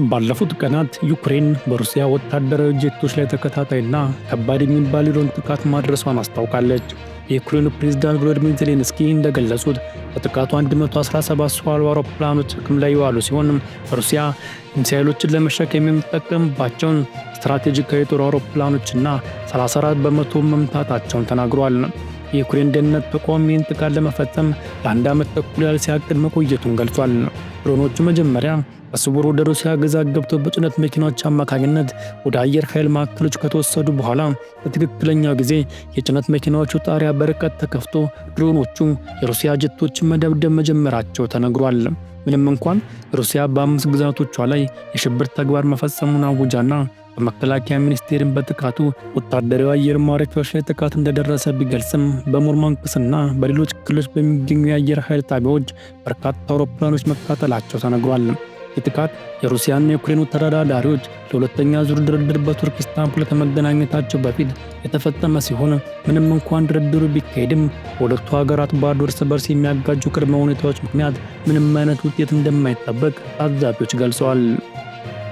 ባለፉት ቀናት ዩክሬን በሩሲያ ወታደራዊ ጄቶች ላይ ተከታታይና ከባድ የሚባል የድሮን ጥቃት ማድረሷን አስታውቃለች። የዩክሬኑ ፕሬዝዳንት ቮሎዲሚር ዜሌንስኪ እንደገለጹት በጥቃቱ 117 ሰው አልባ አውሮፕላኖች ጥቅም ላይ የዋሉ ሲሆን፣ ሩሲያ ሚሳኤሎችን ለመሸከም የምትጠቀምባቸውን ስትራቴጂካዊ የጦር አውሮፕላኖችና 34% መምታታቸውን ተናግሯል። የዩክሬን ደህንነት ተቋም ይህን ጥቃት ለመፈጸም ለአንድ ዓመት ተኩል ያህል ሲያቅድ መቆየቱን ገልጿል። ድሮኖቹ መጀመሪያ በስውር ወደ ሩሲያ ግዛት ገብተው በጭነት መኪናዎች አማካኝነት ወደ አየር ኃይል ማዕከሎች ከተወሰዱ በኋላ፣ በትክክለኛው ጊዜ የጭነት መኪናዎቹ ጣሪያ በርቀት ተከፍቶ ድሮኖቹ የሩሲያ ጀቶችን መደብደብ መጀመራቸው ተነግሯል። ምንም እንኳን ሩሲያ በአምስት ግዛቶቿ ላይ የሽብር ተግባር መፈጸሙን አውጃና በመከላከያ ሚኒስቴርን በጥቃቱ ወታደራዊ አየር ማረፊያዎች ላይ ጥቃት እንደደረሰ ቢገልጽም፣ በሙርማንስክና በሌሎች ክልሎች በሚገኙ የአየር ኃይል ጣቢያዎች በርካታ አውሮፕላኖች መቃጠላቸው ተነግሯል። ይህ ጥቃት የሩሲያና የዩክሬኑ ተደራዳሪዎች ለሁለተኛ ዙር ድርድር በቱርክ ኢስታንቡል ከመገናኘታቸው በፊት የተፈጸመ ሲሆን፣ ምንም እንኳን ድርድሩ ቢካሄድም በሁለቱ ሀገራት ባሉ እርስ በርስ የሚያጋጩ ቅድመ ሁኔታዎች ምክንያት ምንም አይነት ውጤት እንደማይጠበቅ ታዛቢዎች ገልጸዋል።